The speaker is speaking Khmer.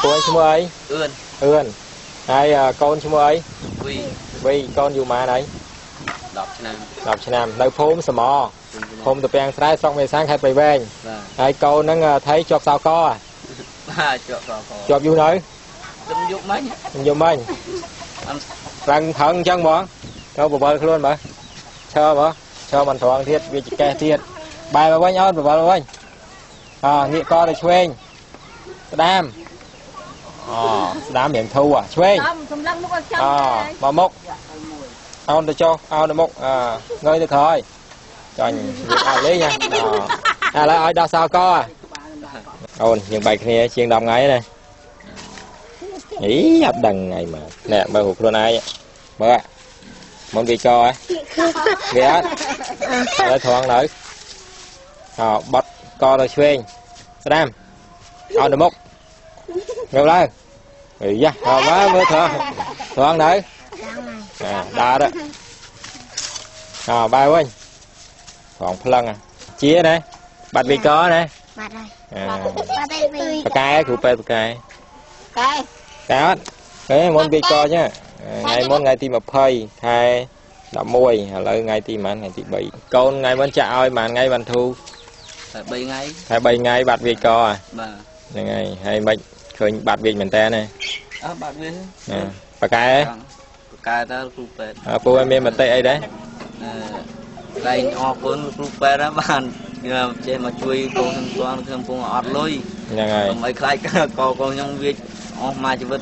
ពូឈ្មោះអី អឿន អឿនហើយកូនឈ្មោះអី វី វីកូនយូរម៉ានហើយ 10ឆ្នាំ 10ឆ្នាំនៅភូមិសមភូមិតាពាំងស្រែស្រុកមេសាងខេត្តព្រៃវែងហើយកូនហ្នឹងថៃជាប់សោក បាទជាប់សោក ជាប់យូរនៅ ខ្ញុំយប់មិញ ខ្ញុំយប់មិញរឹងថឹងអញ្ចឹងហ្មងទៅបវលខ្លួនបើឈើបើឈើមិនត្រង់ទៀតវាចកេះទៀតបែរមកវិញអូនបវលមកវិញអងាកកទៅឆ្វេងស្ដាមអូស្ដាមរៀងធូរឆ្វេង សម្លឹងមុខឲ្យចាំ មកមុខអូនទៅចុះអូនទៅមុខងើយទៅក្រោយចាញ់វាអត់លេងណាឥឡូវឲ្យដោះសោកអូនយើងបែកគ្នាជាង10ថ្ងៃណាអីអត់ដឹងថ្ងៃមកនេះមើលរូបខ្លួនឯងមើលមុនវាកហ៎វាអត់ឥឡូវត្រង់នៅអបត់កទៅឆ្វេងស្ដាមអោនទៅមុខងើបឡើងអីយ៉ាអមើលមើលត្រង់ត្រង់នៅដើរអបែរវិញត្រង់ផ្លឹងជាណាបាត់វាកណា បាត់ហើយបាត់ហើយ បកែគ្រូពេទ្យបកែកែកែអត់ហេមុនវាកចឹងថ្ងៃមុនថ្ងៃទី20ខែ11ឥឡូវថ្ងៃទីប៉ុន្មានថ្ងៃទី3កូនថ្ងៃមុនចាក់ឲ្យប៉ុន្មានថ្ងៃបានធូរ តែ3ថ្ងៃ តែ3ថ្ងៃបាត់វាកបាទហ្នឹងហើយហើយមិនឃើញបាត់វាមែនតើណា អើបាត់វាបកែ បកែតើគ្រូពេទ្យ ពូឲ្យមានមតិអីដែរ តែអរគុណគ្រូពេទ្យបានចេះមកជួយកូនខ្ញុំផ្ទាល់ខ្ញុំពងអត់លុយ ហ្នឹងហើយ កុំឲ្យខ្លាចកកូនខ្ញុំវាអស់មួយជីវិត